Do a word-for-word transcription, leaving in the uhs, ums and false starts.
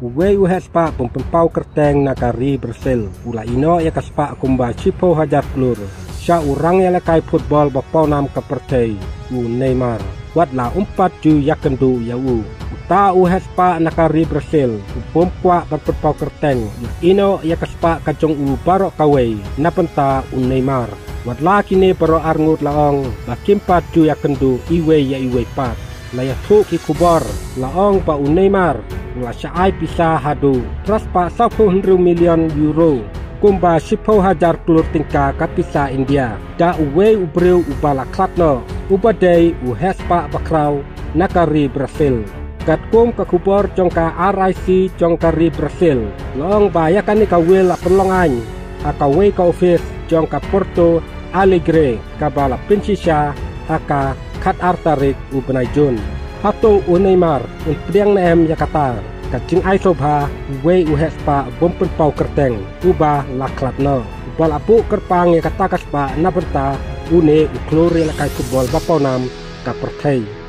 Uwei u heh spah bym pynpaw kyrteng na ka ri Brazil u la ïehnoh ïa ka spah kumba shiphew hajar klur sha u rangïalehkai football ba pawnam ka pyrthei, u Neymar. Wat la um pat ju ïakynduh ïa u, uta u heh spah na ka ri Brazil u bym kwah ban pynpaw kyrteng ïehnoh ïa ka spah ka jong u baroh kawei na bynta u Neymar. Wat la kine baroh arngut la ong ba kim pat ju ïakynduh iwei ïa iwei pat. La ïathuh ki khubor la ong ba u Neymar u la shah ai pisa haduh phra spah sawphew hynriew million euro, kumba shiphew hajar klur tyngka ka pisa India, da uwei u briew uba la khlad noh, uba dei u heh spah ba khraw na ka ri Brazil. Katkum ka khubor jong ka R I C jong ka ri Brazil, la ong ba ïa kane ka will la pynlong aiñ ha kawei ka office jong ka Porto Alegre kaba la pynshisha ha ka khatar tarik u bnai Jun. Hato u Neymar un pdiang ne em ïa kata ka jingai sngewbha uwei u heh spah bym pynpaw kyrteng uba la khlad noh, uba la buh kyrpang ïa kata ka spah na bynta une u khlur ïalehkai football ba pawnam ka pyrthei?